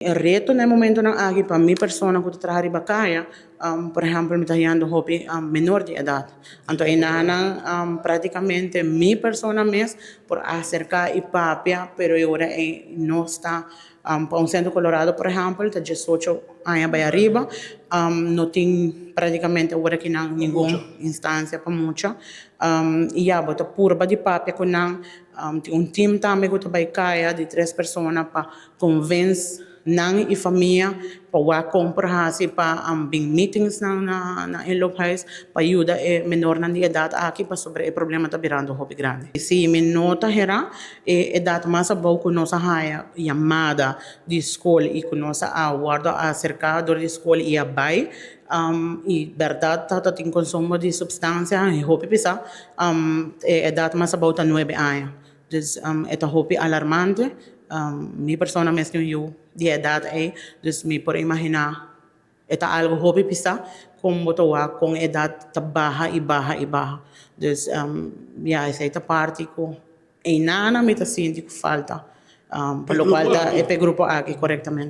E reto na e momentonan aki pa mi persona ku ta traha riba kaya, por ehèmpel mi ta hañando hopi menor di edat. Anto enanan práktikamente mi persona mes por aserká i papia, pero e ora ei no sta pa un Sentro Colorado por ehèmpel ta 18 aña bai ariba, no tin práktikamente ora kinan ningun instansia pa mucha. I ya bo ta purba di papia ku nan, tin un tim tambe ku ta bai kaya di tres persona pa konvens nan i famia pa wak kon por hasi pa bin meetingsnan na inloophuis pa yuda e menornan di edat aki pasobra e problema ta birando hopi grandi. Si mi no ta hera, e edat mas abou ku nos a haya yamada di skol i ku nos a wòrdu aserká dor di skol i a bai i bèrdat ta tin konsumo di supstansia hopi pisá, e edat mas abou ta 9 aña. Dus e ta hopi alarmante. Mi persona mes tin un yu di e edat ei, dus mi por imaginá e ta algu hopi pisá kon bo ta wak kon edat ta baha i baha i baha. Dus ya esei ta parti ku einana mi ta sinti ku falta pa lokual ta e grupo aki korektamente.